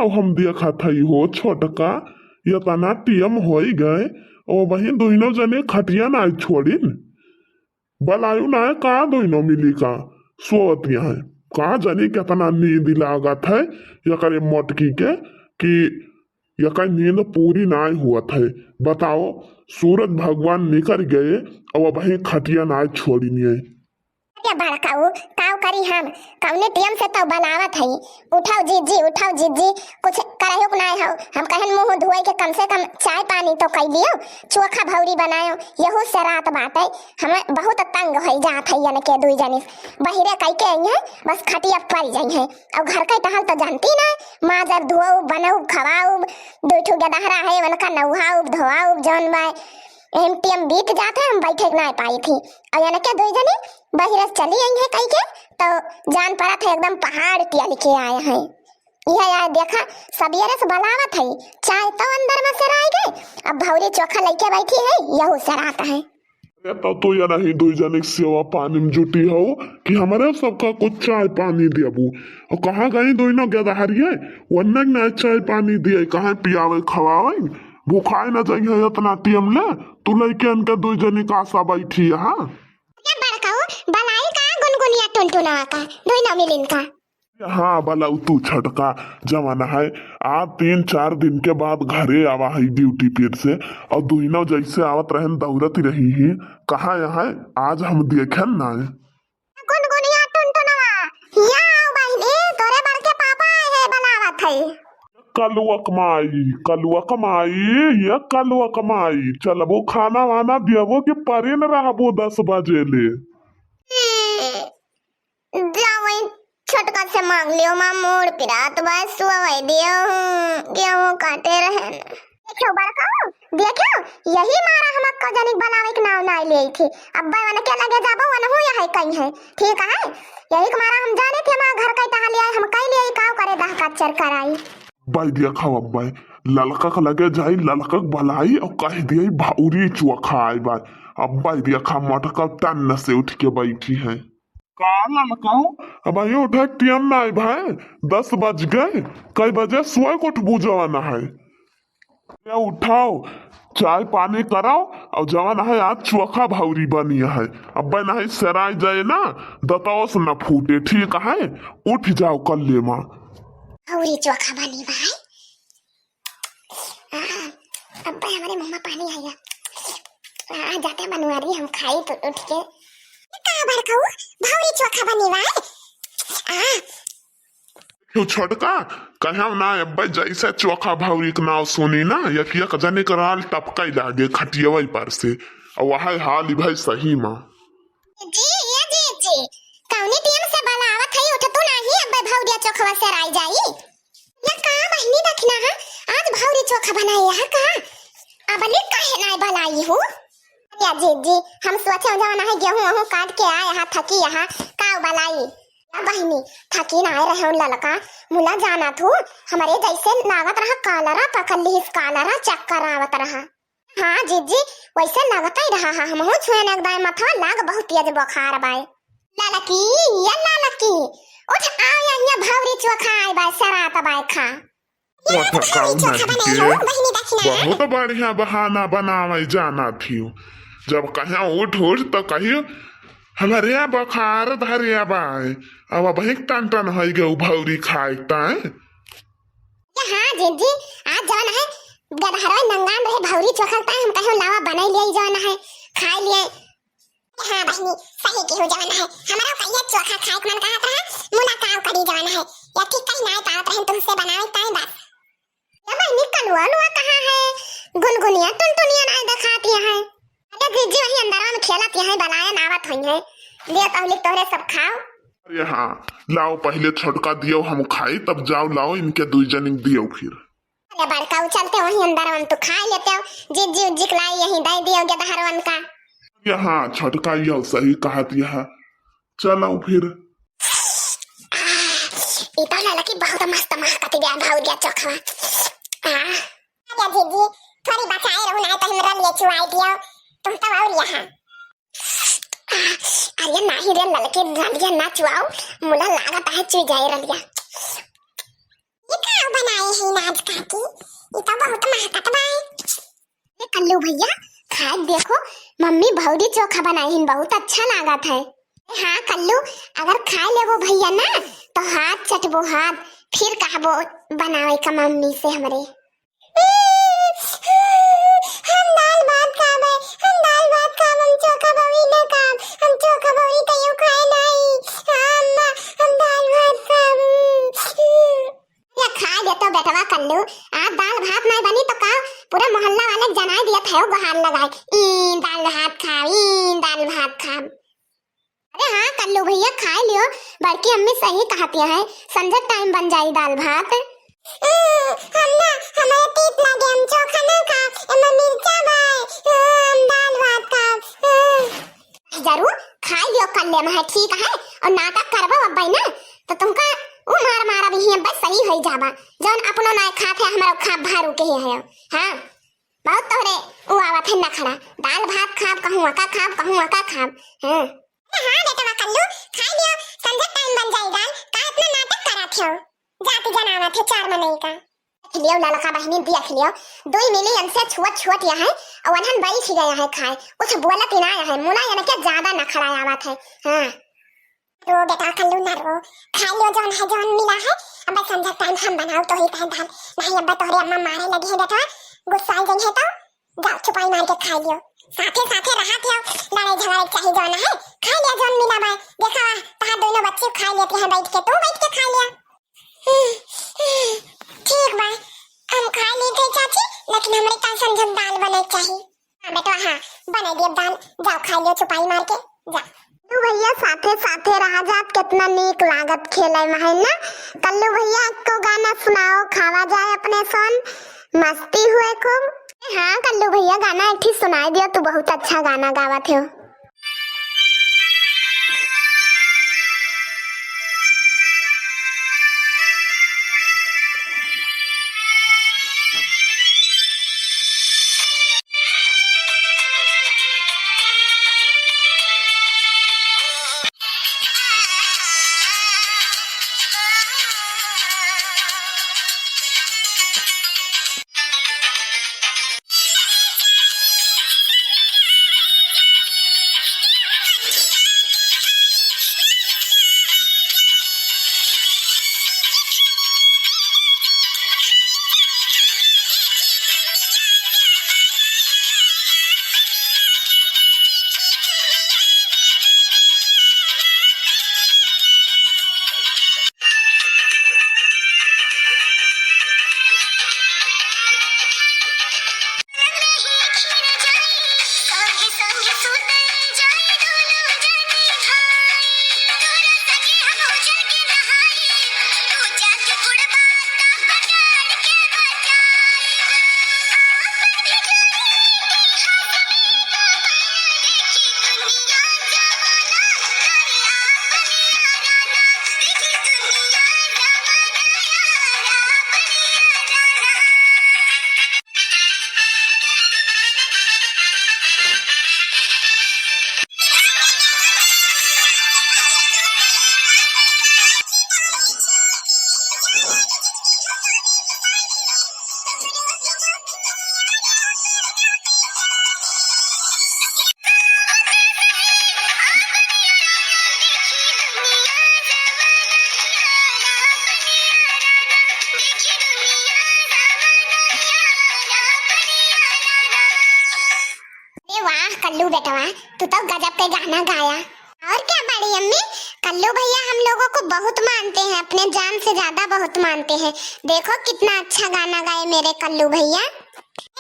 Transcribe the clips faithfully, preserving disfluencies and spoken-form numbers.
अब हम देखत हई हो छोटका, एतना टियम होई गए, अबहिं दुइनो जने खटिया नाई छोड़िन। बलायु नाई का दुइनो मिली का सोवत यहाँ। का जानी केतना नींद लागत है एकरे मोटकी के कि एकर नींद पूरी नाई होत है। बताओ, सूरज भगवान निकर गए, अबहिं खटिया नाई छोड़िन ये। अरे बड़काऊ, काऊ करी हम? कौने टेम से तो बलावत हई, "उठाओ जीजी, उठाओ जीजी, कुछ करहु के नाय हो।" हम कहन, "मुँह धोए के कम से कम चाय पानी तो कई लियो, चोखा भौरी बनायो, यहू से रात बाटे।" हम बहुत तंग होई जात हई एनके दुई जनी। बहिरे कई के आई हैं, बस खटिया पर जाई हैं। और घर के टहल तो जानती ना, माजब, धोउब, बनउब, खवाउब, दुई ठो गदहरा है, उनका नउहाउब, धोआउब, जौन बाय एम टेम बीत जात है, हम बैठे के ना पाई थी। और एनके दुई जनी बहिरे से चली आई है कई के, तो जान पड़त है एकदम पहाड़ टियल के आए हैं। यह यार देखा, सबेरे से बलावत है, चाय तो अंदर में सेराई गए, अब भौरी चोखा लइके बैठी है, यहू सेरात है। अरे तब तो ये नहीं दुई जनी के सेवा पानी में जुटी हो कि हमरे सबका कुछ चाय पानी देबू। और कहाँ गई दुइनो गदहरिये? वन्ने के ना चाय पानी दिए, कहाँ पियावे खवावे? भुखाए न जाइए इतना टेम ले, तू लइके इनके दुई जनी का आसा बैठी यहाँ। अरे बड़काऊ, बलाई का गुनगुनिया टुनटुनवा का, दुइनो मिलिन का? हाँ, बलाऊ तू छोटका, जवन है, आज तीन चार दिन के बाद घरे आवा है ड्यूटी पर से, और दुइनो जैसे आवत रहन दौड़त रही ही, कहाँ यहाँ आज हम देखेन ना। गुनगुनिया टुनटुनवा, या आओ बहिनी, तोरे बड़के पापा आए हैं, बलावत है। कलुआ क माई, कलुआ क माई, ये कलुआ क माई, चलबो खाना वाना देबो कि परेन रहबो दस बजे ले? हम्म, जाओ वही छोटका से मांग लियो, माँ मोर पिरात बा, सुअवै दियो हूँ, गेहूँ काटे रहन। देखियो बड़काऊ, देखियो, यही मारा हम अक्का जनिक बनावे के नाव ना ले थी। अब्बा वनके लगे जाबो, वनहु यही कहीं है, ठीक है? यही के मारा हम जाने थे, हमारा घर कई टहल आए, हम कई लिए काव करे दह कच्चर कराई। अब्बाई दिया खाओ, अब्बाई ललका के लगे जाई, ललका के बलाई और कह दिया भौरी चोखा आई बाय। अब्बाई दिया खा मोटका टन से उठ के बैठी है। का ललकाऊ, अबहीं उठे के टेम नाई भाई, दस बज गए, कई बजे सोए के उठबू जवन है। ए उठाओ, चाय पानी कराओ, और जवन है आज चोखा भौरी बनी है, अब्बे नहीं सेराई जाए ना, दतवा से न फूटे, ठीक है? उठ जाओ कल्ले माँ। भौरी चोखा बनी भाई। आ, अब्बे हमरे मुँह में पानी आइगा। आ, जाते मनुआरी हम खाई तो उठ के। का बड़काऊ, भौरी चोखा बनी भाई। आ, क्यों छोटका, कहम ना अब्बे जैसे चोखा भौरी के नाव सुनी ना, एक एक जने के राल टपकाई लागे खटियवई पर से। और वह हाल ही भाई सही माँ। जी, ये जी, जी। कौनी टेम से बलावत है, उठ तू नाही, अब्बे भौरिया चोखवा सेराई जाई। या का बहिनी दखिना है, आज भौरी चोखा बनाए है का? अबले काहे नाय बलाई हो? या जी, जी, हम सोचे जवन है गेहूं वहूं काट के आए हा, थकी यहाँ, का बलाई? या बहिनी, थकी नाय रहे ललका, मुला जाना थू, हमरे जैसे लागत रहा कालरा पकड़ लिहिस, कालरा चक्कर आवत रहा। हाँ जीजी, वैसे लगत ही रहा है, हमहू छुए न एकदम मथवा लाग बहुत तेज बुखार बाय। ललकी, ये ललकी, उठ आओ यहाँ भौरी चोखा आए बाय, सरात बाय खा। ये मोटका भौरी चोखा बनाई हो, बहिनी दखिना। बहुत बढ़िया बहाना बनावे जाना थी। जब कहे उठ उठ तो कहियो, "हमरे बुखार धरे बाय, अब वही टन टन होई गए भौरी खाए ताए।" ये हाँ जीजी, आज जवन है गदहरवा नंगान रहे भौरी चोखा ताए, हम कहे लावा बनाई लिए जवन है, खाए लिए। हाँ बहिनी, सही केहू जवन है, हमरा कहिया चोखा खाए के मन कहत रहा, मुलाकात करी जवन है, या ठीक कहीं नाय पावत रहे तुमसे बनावे ताए बस। ये बहिनी कलुआ लुआ कहाँ है, गुनगुनिया टुनटुनिया नाय देखाती है। अरे जीजी वही अंदरवा में खेलत यहाँ बलायन आवत हुई है, ले तहलिक तोहरे सब खाओ। अरे हाँ, लाओ पहले छोटका दियो हम खाई, तब जाओ लाओ इनके दुई जनिक दियो फिर। अरे बड़का, उ चलते वहीं अंदर हम तो खाई लेते हो। जीजी उज्जी के लाई यहीं दे दियो गदहरवन का। ये हाँ, छोटका यो सही कहत यह। चलो फिर। आ, ई तो ललकी बहुत मस्त महकत गया भौरिया चोखवा। आ, अरे जीजी, थोड़ी बचाए रहू, नाय तो हमरा लिए चुआई दियो। तुम तो और यहाँ। आ, अरे नाही रे ललकी, रलिया ना चुआओ, मुला लागत है चुई जाए रलिया। ये का बनाए कि ई तो बहुत महकत बाय। ए कल्लू भैया, खाए देखो, मम्मी भौरी चोखा बनाई हिन, बहुत अच्छा लागत है। हाँ कल्लू, अगर खाए लेबो भैया ना, तो हाथ चटबो हाथ, फिर कहबो बनावे का मम्मी से हमरे। हम दाल भात खाबे, हम दाल भात खाब, हम चोखा भौरी ना खाब, हम चोखा भौरी कहियो खाए नाई। हाँ अम्मा, हम दाल भात खाब। या खाए दे तो बेटवा कल्लू, आज दाल भात नाई बनी तो का, पूरा मोहल्ला वाले जनाए दिया थे गोहार लगाए, ई दाल भात खाब, ई दाल भात खाब। अरे हाँ कल्लू भैया, खाए लियो, बड़की अम्मी सही कहतिया है, संझा टाइम बन जाई दाल भात। हम्म, हम ना, हमारे तीत लागे, हम चोखा ना खाब, एमे मिर्चा बाय, हम दाल भात खाब। हम्म। जरूर खाए लियो कल्ले में है, ठीक है, और नाटक करबो अब्बै ना, तो तुमका उ मार मारब ही अब्बै सही होई जाबा, जौन अपनो नाय खात है, हमरा खाब भारू के ही है। हाँ। बहुत तोहरे उ आवत है नखड़ा, दाल भात खाब, कहूँ अका खाब, कहूँ अका खाब। हाँ। हाँ बेटवा कल्लू, खाए लियो, संझा टाइम बन जाई दाल, का इतना नाटक करत हो? जाति जनावत है चार मनई का। देख लियो ललका बहिनी, देख लियो, दुई मिली इनसे छुअत छुअत यहाँ, और वनहन बैठ गया है खाए, कुछ बोलत ही ना है, मुना इनके ज्यादा नखड़ा आवत है। हाँ। रो बेटा कल्लू ना रो, खाए लियो जौन है जौन मिला है। अब्बै संझा टाइम हम बनाओ तो ही कहे दाल, नहीं अब्बै तोहरे अम्मा मारे लगी है बेटा, गुस्सा आ गई है तो जाओ चुपाई मार के खाए लियो। साथे साथे रहा थे, लड़ाई झगड़ा चाही जौन है, खाए लियो जौन मिला बाय। देखा तहार दोनों बच्ची खाए लेती हैं बैठ के, तू बैठ के खाए लिया। ठीक बाय, हम खाए ली थे चाची, लेकिन हमरे का संझा दाल बने चाही। हाँ बेटवा, हाँ, बना दिया दाल, जाओ खा लियो चुपाई मार के, जा। कल्लू भैया साथे साथे रहा जात, कितना नीक लागत खेले में है ना। कल्लू भैया, एको गाना सुनाओ, खावा जाए अपने सन, मस्ती हुए खूब। हाँ कल्लू भैया, गाना एक ठी सुनाई दियो, तू बहुत अच्छा गाना गावत हो। अरे वाह कल्लू बेटवा, तू तो गजब के गाना गाया। और क्या बड़ी अम्मी, कल्लू भैया हम लोगों को बहुत मानते हैं, अपने जान से ज्यादा बहुत मानते हैं। देखो कितना अच्छा गाना गाए मेरे कल्लू भैया।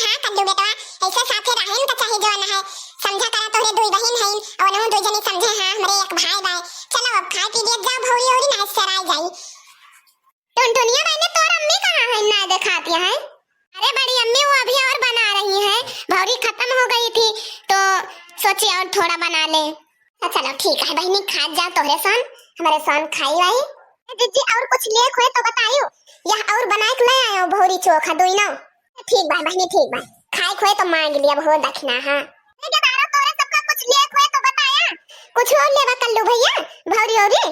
हाँ कल्लू बेटवा, ऐसे साथे रहे तो चाही जौन है, समझा करा तोहरे दुई बहिन है, और उनहु दुई जने समझे, हाँ हमरे एक भाई बाय। चलो अब खाए पी लिए जाओ भौरी औरी ना सराय जाई। टुनटुनिया बहने, तोर अम्मी कहाँ है? ना देखाती है। अरे बड़ी अम्मी, वो अभी और बना रही है, भौरी खत्म हो गई थी तो सोची और थोड़ा बना ले। तो चलो ठीक है बहिनी, खात जाओ तोहरे सन, हमारे सन खाई वाई। ए जिज्जी, और कुछ लेक होए तो बताइयो, यह और बनाए के ले आयो भौरी चोखा दोइनो। ठीक बा बहिनी, ठीक बा, खाए के होए तो मांग लिया हो दक्षिणा। हाँ ठीक है बारो, तोरे सबका कुछ लेक होए तो बताया, कुछ और लेबा कल्लू भैया, भौरी औरी।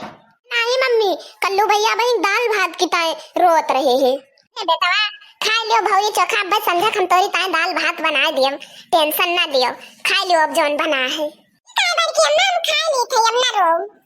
नहीं मम्मी, कल्लू भैया बहिन दाल भात की ताए रोत रहे हैं। ए बेटवा, खाइ लियो भौजी चोखा, अब संझा क हम तोरी ताई दाल भात बनाइ दियब, tension ना लियो, खाइ लियो अब जौन बना है। का बड़की अम्मा, हम खाइ ली थे, अब ना रो।